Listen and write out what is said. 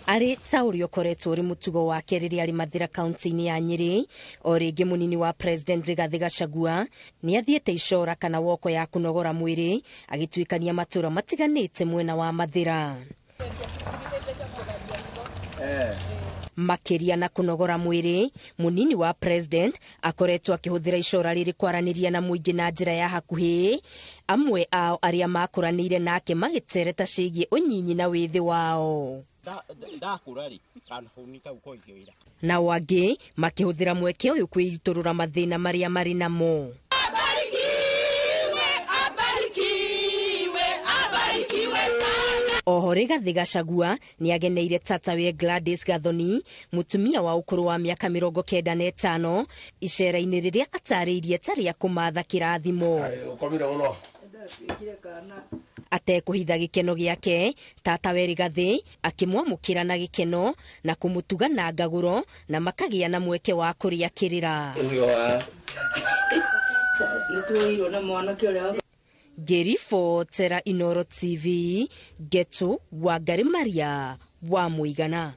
Arĩ ta ũrĩa ũkoretwo ũrĩ mũtugo wake rĩrĩa arĩ Mathĩra kaunti-inĩ ya Nyĩrĩ, o rĩngĩ mũnini wa President Rigathĩ Gachagua nĩ athiĩte icora kana woko ya kũnogora mwĩrĩ agĩtuĩkania matũra matiganĩte mwena wa Mathĩra. Makĩria na kũnogora mwĩrĩ, mũnini wa President akoretwo akĩhũthĩra icora rĩrĩ kwaranĩria na mũingĩ na njĩra ya hakuhĩ, amwe ao arĩa makũranĩire nake magĩtereta ciĩgiĩ ũnyinyi na wĩthĩ wao. Nao angĩ makĩhũthĩra mweke ũyũ kwĩitũrũra mathĩna marĩa marĩ namo. Oho Rigathĩ Gachagua nĩageneire tatawe Gladys Gathoni, mũtumia wa ũkũrũ wa mĩaka 95, icera-inĩ rĩrĩa atarĩirie ta rĩa kũmatha kĩrathimo. Atekũhitha gĩkeno gĩake, tatawe Rigathĩ akĩmwamũkĩra na gĩkeno na kũmũtuga na ngagũro na makagĩa na mweke wa kũrĩa kĩrĩra. Ngĩribotera Inooro TV, Getu Wangari Maria wa Mũigana.